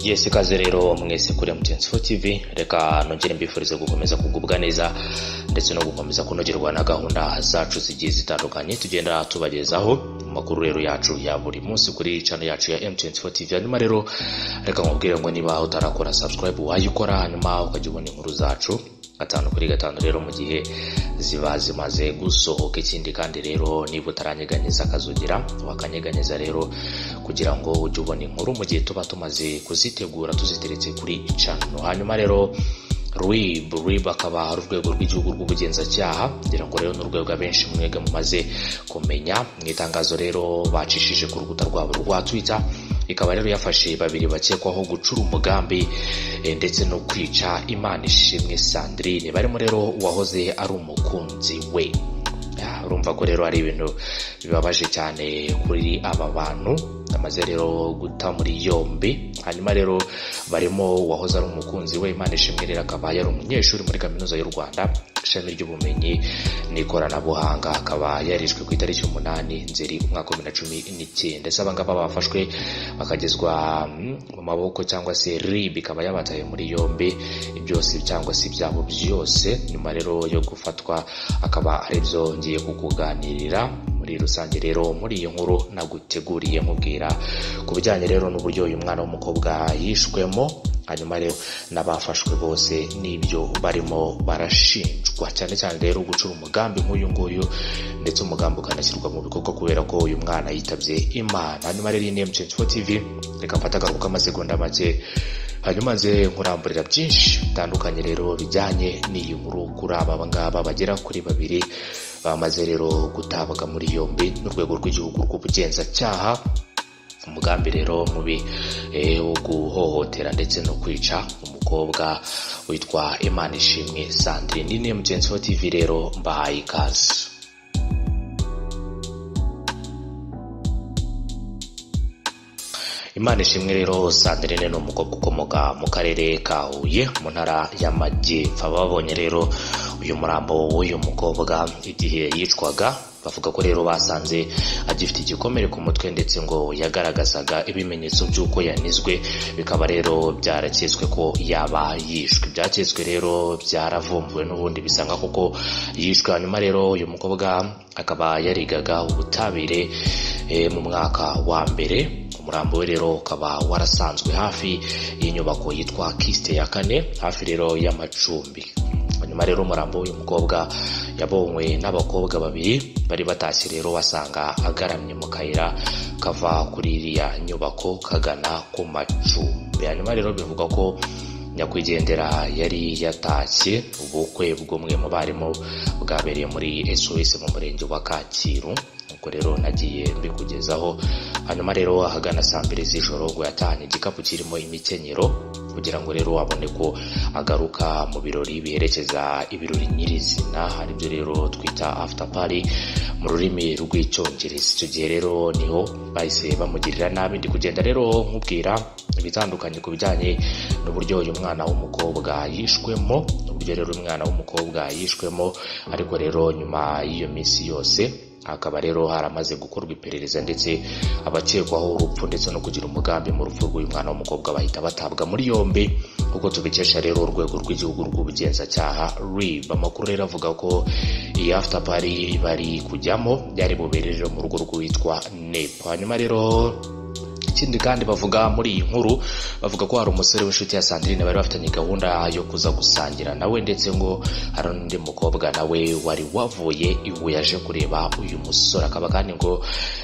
Yes, ikaze rero mwese kuri MTN4 TV. Reka nongere mbifurize gukomeza kugubwa neza ndetse no gukomeza kunogerwa na gahunda zacu zigiye zitandukanye tugenda tubagezaho amakuru rero yacu ya buri munsi kuri channel yacu ya MTN4 TV. Hanyuma rero reka nkubwire ngo niba utarakora subscribe wayikora, hanyuma ukajya ubona inkuru zacu gatanu kuri gatanu rero mu gihe ziba zimaze gusohoka. Ikindi kandi rero, niba utaranyeganyeza akazugira, wakanyeganyeza rero kugira ngo ujye ubona inkuru mu gihe tuba tumaze kuzitegura, tuziteretse kuri channel. Hanyuma rero RIB akaba ari urwego rw'igihugu rw'ubugenzacyaha, ngira ngo rero ni urwego abenshi mwebwe mumaze kumenya. Mu itangazo rero bacishije ku rukuta rwabo rwa Twitter, ikaba rero yafashe babiri bakekwaho gucura umugambi ndetse no kwica Imanishimwe Sandrine, barimo rero uwahoze ari umukunzi we. Urumva ko rero ari ibintu bibabaje cyane kuri aba bantu bamaze rero guta muri yombi. Hanyuma rero barimo uwahoze ari umukunzi we. Imanishimwe rero akaba yari umunyeshuri muri Kaminuza y'u Rwanda, ishami ry'ubumenyi n'ikoranabuhanga, akaba yarishwe ku itariki 8 Nzeri umwaka wa 2019. Ndetse abangaba bafashwe bakagezwa mu maboko, cyangwa se RIB ikaba yabataye muri yombi, byose cyangwa se ibyabo byose nyuma rero yo gufatwa, akaba aribyo ngiye kukuganirira muri rusange rero muri iyi nkuru naguteguriye, nkubwira ku bijyanye rero n'uburyo uyu mwana w'umukobwa yishwemo, hanyuma rero n'abafashwe bose n'ibyo barimo barashinjwa, cyane cyane rero gucura umugambi nk'uyu nguyu, ndetse umugambi ukanashyirwa mu bikorwa kubera ko uyu mwana yitabye Imana. Hanyuma rero iyi ni M24 TV. Reka mfate agaruka k'amasegonda make, hanyuma nze nkuramburira byinshi bitandukanye rero bijyanye n'iyi nkuru kuri aba ngaba bagera kuri babiri bamaze rero gutabwa muri yombi n'urwego rw'igihugu rw'ubugenzacyaha, umugambi rero mubi wo guhohotera ndetse no kwica umukobwa witwa Imanishimwe Sandrine. Ni MTN4 TV rero, mbahaye ikaze. Imanishimwe rero Sandrine ni umukobwa ukomoka mu karere ka Huye, mu ntara y'Amajyepfo. Ababonye rero uyu murambo w'uyu mukobwa igihe yicwaga bavuga ko rero basanze agifite igikomere ku mutwe, ndetse ngo yagaragazaga ibimenyetso by'uko yanizwe, bikaba rero byaraketswe ko yaba yishwe. Byaketswe rero byaravumbuwe n'ubundi bisanga koko yishwe. Hanyuma rero uyu mukobwa akaba yarigaga ubutabire mu mwaka wa mbere. Umurambo we rero ukaba warasanzwe hafi y'inyubako yitwa Kisite ya kane, hafi rero y'amacumbi. Hanyuma rero umurambo w'uyu mukobwa yabonywe n'abakobwa babiri bari batashye rero, basanga agaramye mu kayira kava kuri iriya nyubako kagana ku macumbi. Hanyuma rero bivugwa ko nyakwigendera yari yatashye ubukwe bw'umwe mu barimu bwabereye muri SOS mu murenge wa Kacyiru, ubwo rero nagiye mbikugezaho. Hanyuma rero ahagana saa 2 z'ijoro ngo yatahanye igikapu kirimo imikenyero kugira ngo rero abone ko agaruka mu birori biherekeza ibirori nyirizina, aribyo rero twita after party mu rurimi rw'Icyongereza. Icyo gihe rero niho bahise bamugirira nabi. Ndi kugenda rero nkubwira ibitandukanye ku bijyanye n'uburyo uyu mwana w'umukobwa yishwemo, uburyo rero umwana w'umukobwa yishwemo. Ariko rero nyuma y'iyo minsi yose hakaba rero haramaze gukorwa iperereza, ndetse abakekwaho urupfu ndetse no kugira umugambi mu rupfu rw'uyu mwana w'umukobwa bahita batabwa muri yombi, kuko tubikesha rero urwego rw'igihugu rw'ubugenzacyaha RIB. Amakuru rero avuga ko iyi after party bari kujyamo byari bubere rero mu rugo rw'uwitwa Nepo. Hanyuma rero ikindi kandi bavuga muri iyi nkuru, bavuga ko hari umusore w'inshuti ya Sandrine bari bafitanye gahunda yo kuza gusangira nawe, ndetse ngo hari n'undi mukobwa nawe wari wavuye iwe yaje kureba uyu musore, akaba kandi ngo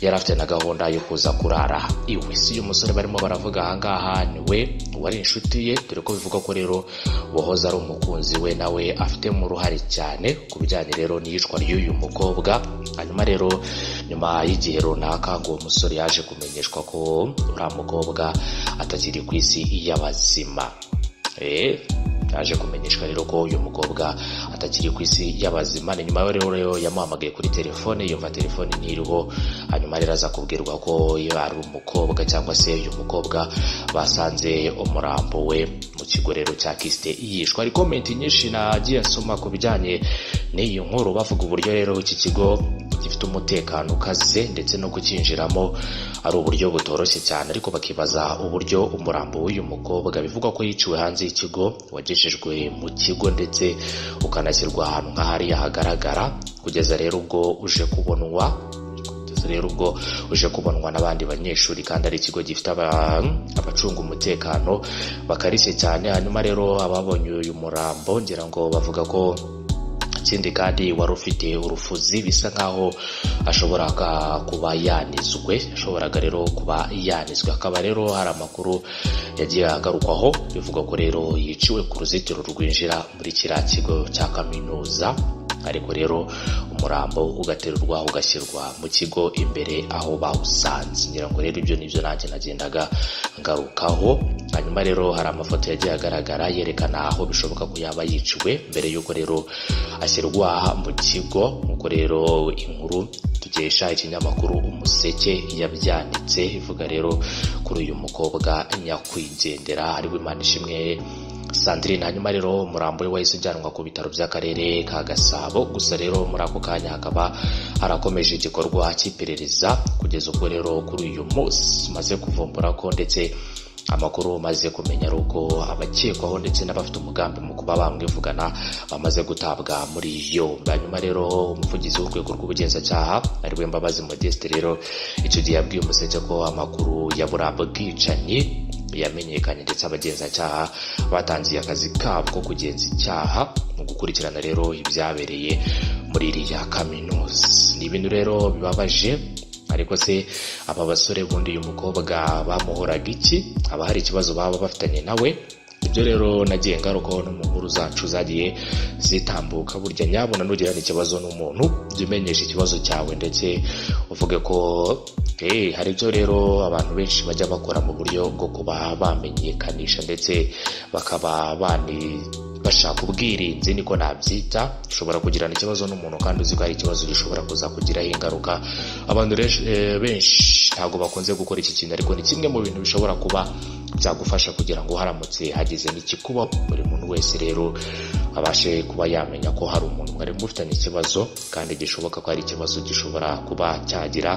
yari afite na gahunda yo kuza kurara iwe. Si uyu musore barimo baravuga ahangaha ni we wari inshuti ye, dore ko bivuga ko rero wahoze ari umukunzi we nawe afitemo uruhare cyane ku bijyanye rero n'iyicwa ry'uyu mukobwa. Hanyuma rero nyuma y'igihe runaka ngo uwo musore yaje kumenyeshwa ko uriya mukobwa atakiri ku isi y'abazima. Yaje kumenyeshwa rero ko uyu mukobwa atakiri ku isi y'abazima. Ni nyuma rero yamuhamagaye kuri telefone, yumva telefone ntiriho. Hanyuma rero aza kubwirwa ko ari umukobwa, cyangwa se uyu mukobwa basanze umurambo we mu kigo rero cya Kisite yishwe. Hari comment nyinshi nagiye nsoma ku bijyanye n'iyi nkuru, bavuga uburyo rero iki kigo gifite gifite umutekano ukaze, ndetse no kucyinjiramo ari uburyo butoroshye cyane, ariko bakibaza uburyo umurambo w'uyu mukobwa bivugwa ko yiciwe hanze y'ikigo wagejejwe mu kigo ndetse ukanashyirwa ahantu nk'ahariya hagaragara, kugeza rero ubwo uje kubonwa n'abandi banyeshuri, kandi ari ikigo gifite abacunga umutekano bakarishye cyane. Hanyuma rero ababonye uyu murambo ngira ngo bavuga ko ikindi kandi wari ufite urufuzi, bisa nkaho ashoboraga kuba yanizwe, ashoboraga rero kuba yanizwe. Hakaba rero hari amakuru yagiye agarukwaho bivuga ko rero yiciwe ku ruzitiro rwinjira muri kiriya kigo cya kaminuza, ariko rero umurambo ugaterurwa ugashyirwa mu kigo imbere aho bawusanze. Ngira ngo rero ibyo nibyo nanjye nagendaga ngarukaho. Hanyuma rero hari amafoto yagiye agaragara yerekana aho bishoboka ko yaba yiciwe mbere y'uko rero ashyirwa mu kigo, nk'uko rero inkuru tukesha ikinyamakuru Umuseke yabyanditse ivuga rero kuri uyu mukobwa nyakwigendera ariwe Imanishimwe Sandrine. Hanyuma rero umurambo we wahise ujyanwa ku bitaro by'akarere ka Gasabo, gusa rero muri ako kanya hakaba harakomeje igikorwa cy'iperereza kugeza ubwo rero kuri uyu munsi maze kuvumbura ko, ndetse amakuru maze kumenya ari uko abakekwaho ndetse n'abafite umugambi mu kuba bamwivugana bamaze gutabwa muri yombi. Hanyuma rero umuvugizi w'urwego rw'ubugenzacyaha ariwe Mbabazi Modeste rero icyo gihe yabwiye Umuseke ko amakuru ya buriya bwicanyi yamenyekanye, ndetse abagenzacyaha batangiye akazi kabo ko kugenza icyaha mu gukurikirana rero ibyabereye muri iriya kaminuza. Ni ibintu rero bibabaje, ariko se aba basore bundi uyu mukobwa bamuhoraga iki? Haba hari ikibazo baba bafitanye nawe? Ibyo rero nagiye ngarukaho no mu nkuru zacu zagiye zitambuka. Burya nyabona nugirana ikibazo n'umuntu, jya umenyesha ikibazo cyawe ndetse uvuge ko hari ibyo rero abantu benshi bajya bakora mu buryo bwo kuba bamenyekanisha ndetse bakaba bashaka ubwirinzi, niko nabyita. Ushobora kugirana ikibazo n'umuntu kandi uzi ko hari ikibazo gishobora kuza kugiraho ingaruka. Abantu benshi ntabwo bakunze gukora iki kintu, ariko ni kimwe mu bintu bishobora kuba byagufasha kugira ngo haramutse hagize n'ikikuba, buri muntu wese rero abashe kuba yamenya ko hari umuntu mwari mufitanye ikibazo, kandi gishoboka ko hari ikibazo gishobora kuba cyagira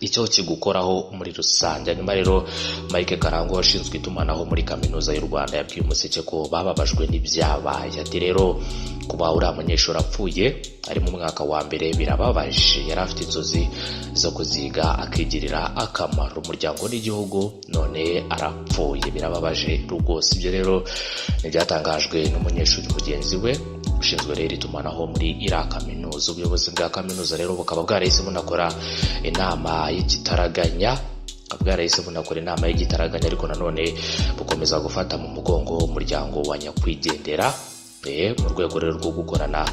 icyo kigukoraho muri rusange. Hanyuma rero Mike Karangwa washinzwe itumanaho muri kaminuza y'u Rwanda yabwiye Umuseke ko bababajwe n'ibyabaye. Ati rero kuba uriya munyeshuri apfuye ari mu mwaka wa mbere birababaje, yari afite inzozi zo kuziga akigirira akamaro umuryango n'igihugu, none arapfuye, birababaje rwose. Ibyo rero ntibyatangajwe n'umunyeshuri mugenzi we ushinzwe rero itumanaho muri iriya kaminuza. Ubuyobozi bwa kaminuza rero bukaba bwarahise bunakora inama y'igitaraganya, ariko nanone bukomeza gufata mu mugongo umuryango wa nyakwigendera mu rwego rero rwo gukorana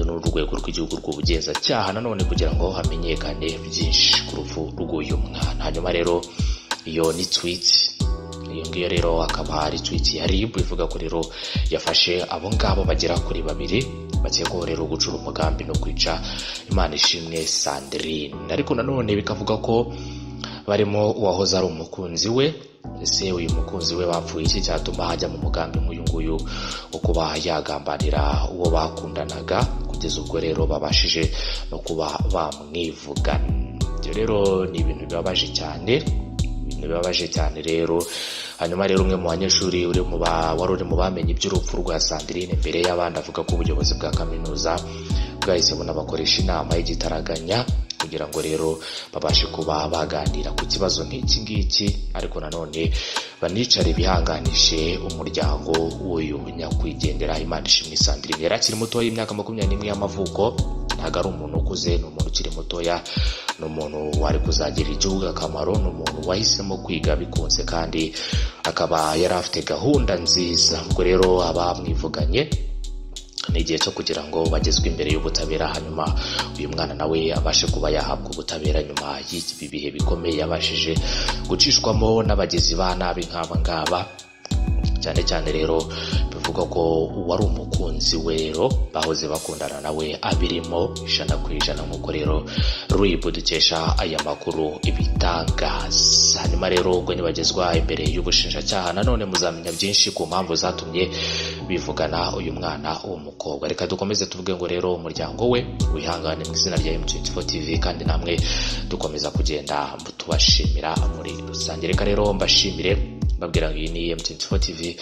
n'urwego rw'igihugu rw'ubugenzacyaha nanone kugira ngo hamenyekane byinshi ku rupfu rw'uyu mwana. Hanyuma rero iyo ni tweet, iyo ngiyo rero akaba ari tweet ya RIB ivuga ko rero yafashe abo ngabo bagera kuri babiri bakekwaho rero gucura umugambi no kwica Imanishimwe Sandrine, ariko nanone bikavuga ko barimo uwahoze ari umukunzi we. Ese uyu mukunzi we bapfuye iki cyatuma hajya mu mugambi nk'uyu nguyu wo kuba yagambanira uwo bakundanaga, kugeza ubwo rero babashije no kuba bamwivugana? Ibyo rero ni ibintu bibabaje cyane, bibabaje cyane rero. Hanyuma rero umwe mu banyeshuri wari uri mu bamenye iby'urupfu rwa Sandrine mbere y'abandi avuga ko ubuyobozi bwa kaminuza bwahise bunabakoresha inama y'igitaraganya kugira ngo rero babashe kuba baganira ku kibazo nk'iki ngiki, ariko nanone banicare bihanganishe umuryango w'uyu nyakwigendera Imanishimwe Sandrine. Yari akiri muto y'imyaka 21 y'amavuko, ntabwo ari umuntu ukuze, ni umuntu ukiri mutoya, ni umuntu wari kuzagirira igihugu akamaro, ni umuntu wahisemo kwiga bikunze kandi akaba yari afite gahunda nziza. Ubwo rero abamwivuganye ni igihe cyo kugira ngo bagezwe imbere y'ubutabera, hanyuma uyu mwana nawe abashe kuba yahabwa ubutabera nyuma y'ibi bihe bikomeye yabashije gucishwamo n'abagizi ba nabi nk'aba ngaba. Cyane cyane rero bivugwa ko uwari umukunzi we rero bahoze bakundana nawe abirimo 100%, nk'uko rero RIB dukesha aya makuru ibitangaza. Hanyuma rero ubwo nibagezwa imbere y'ubushinjacyaha nanone muzamenya byinshi ku mpamvu zatumye bivugana uyu mwana w'umukobwa. Reka dukomeze tuvuge ngo rero umuryango we wihangane mu izina rya M24 TV, kandi namwe dukomeza kugenda tubashimira muri rusange. Reka rero mbashimire, mbabwira ngo iyi ni M24 TV,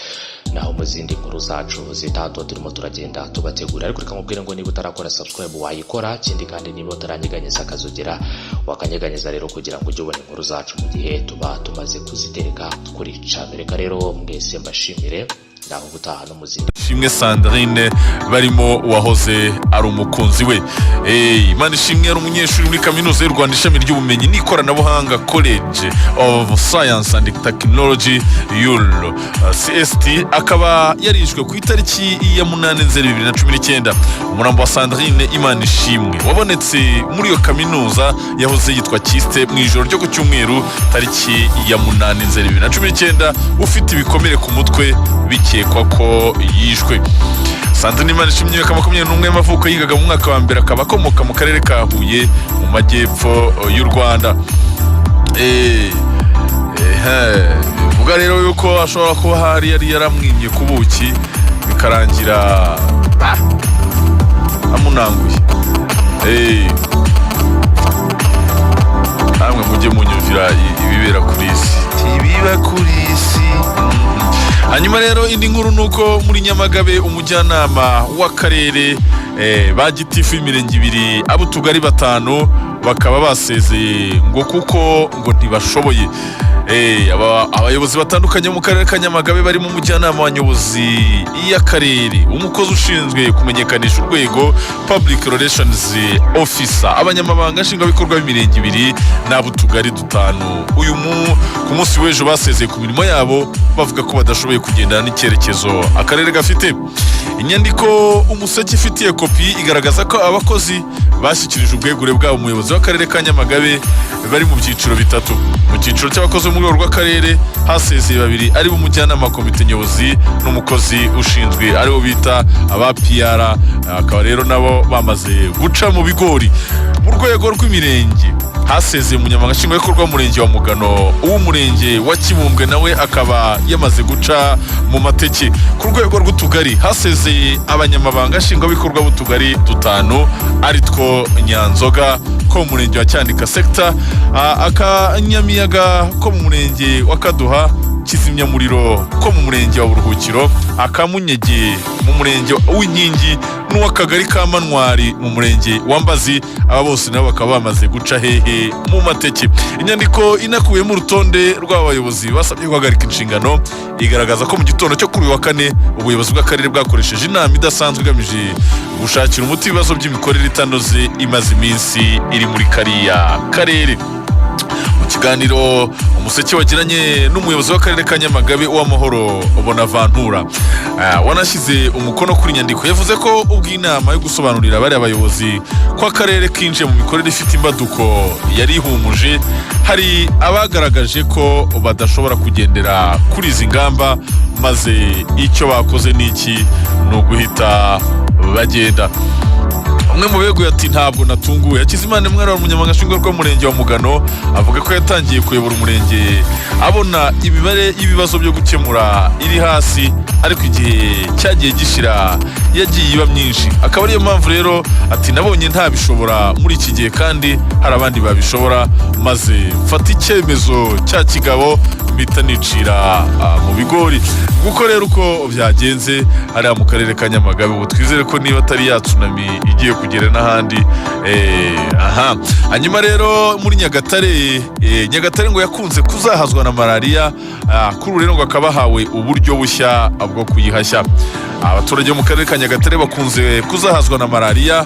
naho mu zindi nkuru zacu zitatu turimo turagenda tubategura. Ariko reka mubwire ngo niba utarakora subscribe wayikora, ikindi kandi niba utaranyeganyeza akazogera wakanyeganyeza rero, kugira ngo ujye ubona inkuru zacu mu gihe tuba tumaze kuzitereka kuri channel. Reka rero mwese mbashimire, naho ubutaha no mu zindi. Ishimwe Sandrine barimo uwahoze ari umukunzi we. Imana Ishimwe yari umunyeshuri muri Kaminuza y'u Rwanda, ishami ry'ubumenyi n'ikoranabuhanga, College of Science and Technology, UR CST, akaba yarishwe ku itariki ya 8 Nzeri 2019. Umurambo wa Sandrine Imana Ishimwe wabonetse muri iyo kaminuza yahoze yitwa KIST mu ijoro ryo ku cyumweru, tariki ya 8 Nzeri 2019, ufite ibikomere ku mutwe, bikekwa ko yishwe. Sandrine Imana Ishimwe, imyaka 21 y'amavuko, yigaga mu mwaka wa mbere, akaba akomoka mu karere ka Huye mu majyepfo y'u Rwanda. Bivuga rero yuko ashobora kuba hari yari yaramwimye ku buki, bikarangira amunanguye. Namwe mujye munyumvira ibibera kuri isi, ibiba kuri isi. Hanyuma rero indi nkuru ni uko muri Nyamagabe umujyanama w'akarere, ba gitifu y'imirenge ibiri, ab'utugari batanu bakaba basezeye ngo kuko ngo ntibashoboye. Abayobozi batandukanye mu karere ka Nyamagabe barimo umujyanama wa nyobozi y'akarere, umukozi ushinzwe kumenyekanisha urwego, public relations officer, abanyamabanga nshingwabikorwa b'imirenge ibiri n'ab'utugari dutanu, uyu mu ku munsi w'ejo basezeye ku mirimo yabo, bavuga ko badashoboye kugendana n'icyerekezo akarere gafite. Inyandiko Umuseke ifitiye kopi igaragaza ko abakozi bashyikirije ubwegure bwabo umuyobozi w'akarere ka Nyamagabe bari mu byiciro bitatu. Mu cyiciro cy'abakozi bo mu rwego rw'akarere hasezeye babiri, aribo umujyanama wa komite nyobozi n'umukozi ushinzwe aribo bita aba PR, akaba rero nabo bamaze guca mu bigori. Mu rwego rw'imirenge hasezeye umunyamabanga nshingwabikorwa w'umurenge wa Mugano, uw'umurenge wa Kibumbwe nawe akaba yamaze guca mu mateke. Ku rwego rw'utugari hasezeye abanyamabanga nshingwabikorwa b'utugari dutanu, ari two Nyanzoga ko mu murenge wa Cyanika sector, Akanyamiyaga ko mu murenge wa Kaduha, Kizimyamuriro ko mu murenge wa Buruhukiro, Akamunyege mu murenge w'Inkingi n'uw'akagari ka Manwari mu murenge wa Mbazi. Aba bose nabo bakaba bamaze guca hehe? Mu mateke. Inyandiko inakubiyemo urutonde rw'abayobozi basabye guhagarika inshingano igaragaza ko mu gitondo cyo kuri uyu wa kane ubuyobozi bw'akarere bwakoresheje inama idasanzwe igamije gushakira umuti ibibazo by'imikorere itanoze imaze iminsi iri muri kariya karere. Mu kiganiro Umuseke wagiranye n'umuyobozi w'akarere ka Nyamagabe, Uwamahoro Bonaventura, wanashyize umukono kuri nyandiko, yavuze ko ubwo inama yo gusobanurira bariya bayobozi ko akarere kinjiye mu mikorere ifite imbaduko yari ihumuje, hari abagaragaje ko badashobora kugendera kuri izi ngamba, maze icyo bakoze ni iki? Ni uguhita bagenda. Umwe mu beguye ati: "Ntabwo natunguwe." Hakizimana Mwari, umunyamabanga nshingwabikorwa w'umurenge wa Mugano, avuga ko yatangiye kuyobora umurenge abona imibare y'ibibazo byo gukemura iri hasi, ariko igihe cyagiye gishira yagiye iba myinshi, akaba ariyo mpamvu rero ati: "Nabonye ntabishobora muri iki gihe kandi hari abandi babishobora, maze mfata icyemezo cya kigabo, mpita nicira mu bigori." Nguko rero uko byagenze hariya mu karere ka Nyamagabe. Ubu twizere ko niba atari ya tsunami igiye kugera n'ahandi. Aha hanyuma rero muri Nyagatare, Nyagatare ngo yakunze kuzahazwa na malariya, kuri ubu rero ngo akaba ahawe uburyo bushya bwo kuyihashya. Abaturage bo mu karere ka Nyagatare bakunze kuzahazwa na malariya,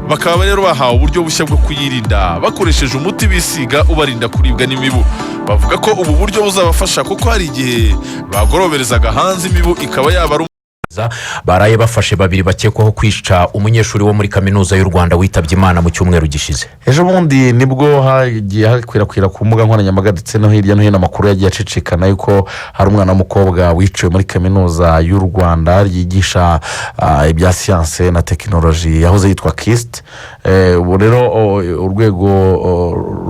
bakaba rero bahawe uburyo bushya bwo kuyirinda bakoresheje umuti bisiga ubarinda kuribwa n'imibu. Bavuga ko ubu buryo buzabafasha kuko hari igihe bagoroberezaga hanze imibu ikaba yaba ari Baraye bafashe babiri bakekwaho kwica umunyeshuri wo muri Kaminuza y'u Rwanda witabye Imana mu cyumweru gishize. Ejo bundi nibwo hagiye hakwirakwira ku mbuga nkoranyambaga ndetse no hirya no hino amakuru yagiye acicikana yuko hari umwana w'umukobwa wiciwe muri Kaminuza y'u Rwanda yigisha ibya siyanse na tekinoloji yahoze yitwa KIST. Ubu rero urwego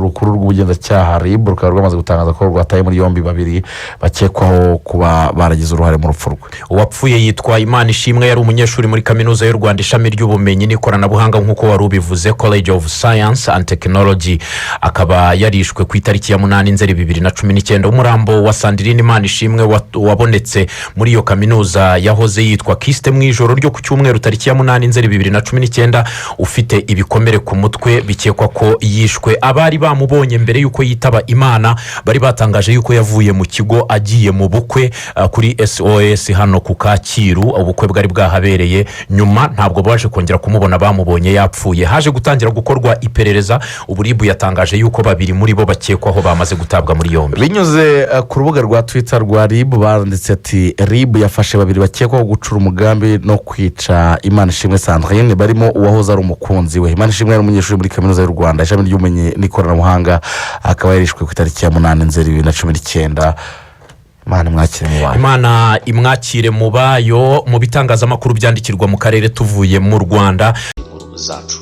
rukuru rw'ubugenzacyaha RIB rukaba rwamaze gutangaza ko rwataye muri yombi babiri bakekwaho kuba baragize uruhare mu rupfu rwe. Uwapfuye yitwa Yitwa Imana Ishimwe, yari umunyeshuri muri Kaminuza y'u Rwanda, ishami ry'ubumenyi n'ikoranabuhanga, nk'uko wari ubivuze, College of Science and Technology, akaba yarishwe ku itariki ya 8 Nzeri 2019. Umurambo wa Sandrine Imana Ishimwe wabonetse muri iyo kaminuza yahoze yitwa KIST mu ijoro ryo ku cyumweru, tariki ya 8 Nzeri 2019, ufite ibikomere ku mutwe, bikekwa ko yishwe. Abari bamubonye mbere y'uko yitaba Imana bari batangaje yuko yavuye mu kigo agiye mu bukwe kuri SOS hano ku Kacyiru. Ubukwe bwari bwahabereye. Nyuma ntabwo baje kongera kumubona, bamubonye yapfuye. Haje gutangira gukorwa iperereza. Ubu RIB yatangaje yuko babiri muri bo bakekwaho bamaze gutabwa muri yombi. Binyuze ku rubuga rwa Twitter rwa RIB, banditse ati: "RIB yafashe babiri bakekwaho gucura umugambi no kwica Imana Ishimwe Sandrine, barimo uwahoze ari umukunzi we." Imana Ishimwe yari umunyeshuri muri Kaminuza y'u Rwanda, ishami ry'ubumenyi n'ikoranabuhanga, akaba yarishwe ku itariki ya 8 Nzeri 2019. Imana imwakire mu bayo. Imana imwakire mu bayo. Mu bitangazamakuru byandikirwa mu karere, tuvuye mu Rwanda. Inkuru zacu.